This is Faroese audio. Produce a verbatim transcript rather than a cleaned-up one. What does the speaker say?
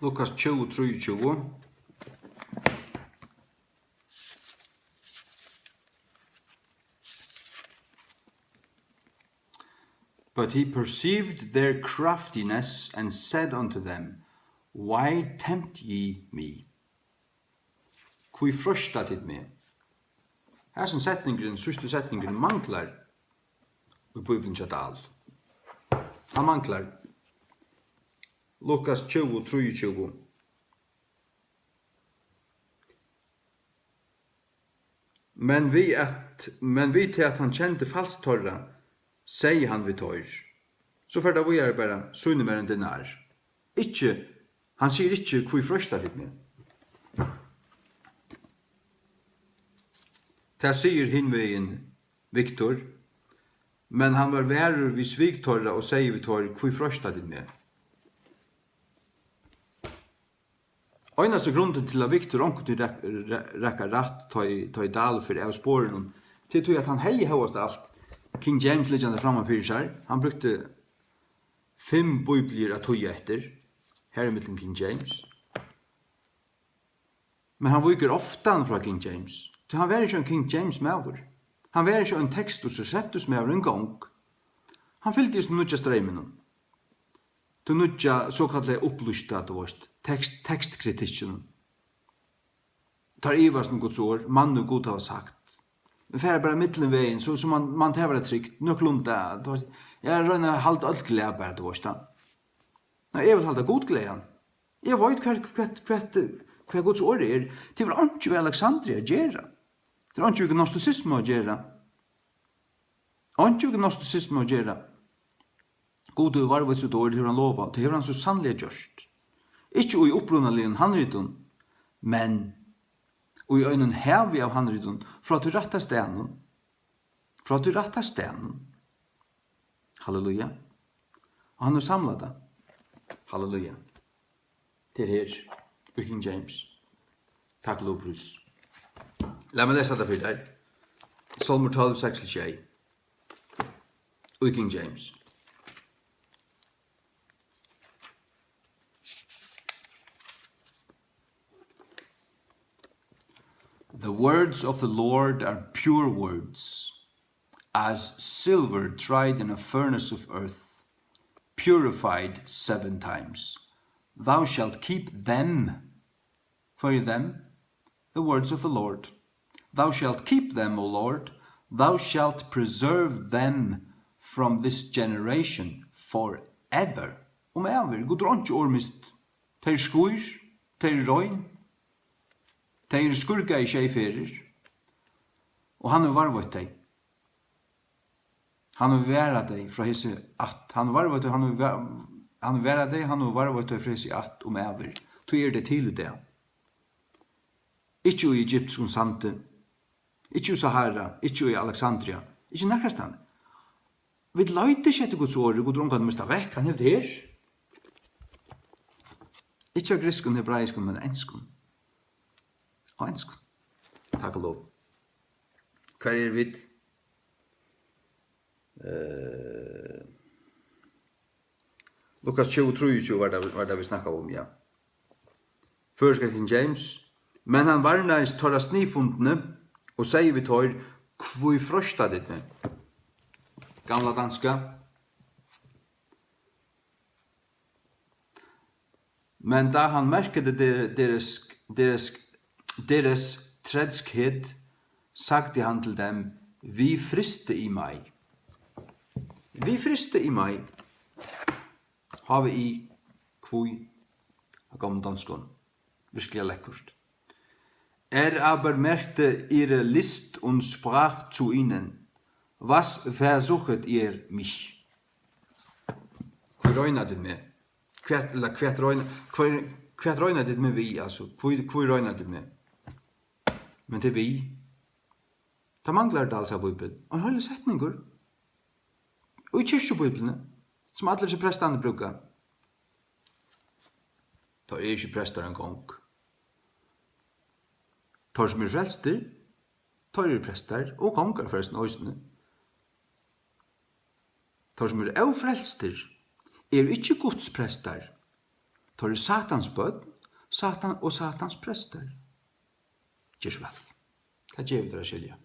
Lukas tjúgu, trýogtjúgu. But he perceived their craftiness and said unto them, Why tempt ye me? Hví freista tit meg? Hasin setningurin, síðsti setningurin, manglar í Bíbliuni hjá Dahl. Hann manglar. Lukas tjúgu, trýogtjúgu. Men við at, men við tað, at hann kendi falsk teirra, segði hann við teir. So fer tað víðari bara, Sýnið mær ein denar. Ikki, hann sigur ikki, Hví freista tit meg? Tað sigur hinvegin Viktor, men hann var varur við svik teirra og segði við teir, Hví freista tit meg? Einasti grundin til, at Viktor onkuntíð rak-, ra-, rakar rætt, tá ið, tá ið Dahl fer av sporinum, tað er tí, at hann hevði hóast alt King James liggjandi framman fyri sær. Hann brúkti fimm bíbliur at týða eftir, har ímillum King James. Men hann víkur ofta frá King James, tí hann var ikki ein King James maður. Hann var ikki ein Textus Receptus maður eingong. Hann fylgdi hesum nýggja streyminum. Tí nýggja, sokallaða upplýsta, tú veist, tekst-, tekstkritikkina. Teir ivast um Guds orð, mann og Gud hava sagt. Men fara bara millumvegin, so, so man, man tað vera trygt, nøkulunda, tú veist, eg royni at halda øll glað bara, tú veist, tá. Nei, eg vil halda Gud glaðan. Eg veit, hvat, hvat, hvat, hvat Guds orð er. Tað hevur einki við Alexandria at gera. Tað hevur einki við gnostisismu at gera. Einki við gnostisismu at gera. Gud hevur varðveitt sítt orð, hevur hann lovað. Tað hevur hann so sanniliga gjørt. Ikki í upprunaligum handritum, men í einum havi av handritum frá tí rætta staðnum. Frá tí rætta staðnum. Halleluja. Og hann hevur samlað tað. Halleluja. Tað er her í King James. Takk, lovprís. Lat meg lesa tað fyri tær. Sálmur tólv, seks til sjey. Í King James. The words of the Lord are pure words, as silver tried in a furnace of earth, purified seven times. Thou shalt keep them, for them, the words of the Lord. Thou shalt keep them, O Lord, thou shalt preserve them from this generation forever. Um ævir, Gud hevur einki orð mist. Tey eru skýr, tey eru rein, tey eru skírgað sjey ferðir, og hann hevur varðveitt tey. Hann hevur varðað tey frá hesi ætt. Hann varðveitti, hann hevur va-, hann hevur varðað tey, hann hevur varðveitt tey frá hesi ætt um ævir. Tí eru tey til í dag. Ikki í egyptskum sandi, ikki í Sahara, ikki í Alexandria, ikki nakrastaðni. Vit leita ikki eftir Guds orði, Gud er ongantíð mist vekk, hann hevur tað her. Ikki á grikskum, hebraiskum, men enskum. Á enskum. Takk og lov. Hvar eru vit? Eh, Lukas tjúgu, trýogtjúgu var tað, var tað, vit snakkaðu um, ja. Føroyska King James. Men hann varnaðist teirra sniðfundnu og segði við teir: Hví freista tit meg? Gamla danska. Men da han mærkede der-, deres, deres, deres trætskhed, sagde han til dem: Wie friste I mig? Wie friste I mig? H V I, hví, á gamla donskum. Virkuliga lekkurt. Er aber merkte ihre List und sprach zu ihnen: Was versuchet ihr mich? Hví royna tit meg? Hvat, ella hvat royna, hvat, hvat royna tit meg við, altso? Hví, hví royna tit meg? Men tað er við. Tað manglar í Dahls bíbel. Ein heilur setningur. Og í kirkjubíbliuni, sum allir hesir prestarnir brúka. Teir eru ikki prestar eingong. Teir sum eru frelstir, teir eru prestar og kongar forrestin eisini. Teir sum eru ófrelstir, eru ikki Guds prestar. Teir eru Satans børn, Satan og Satans prestar. Ger so væl. Tað gevur tær at skilja.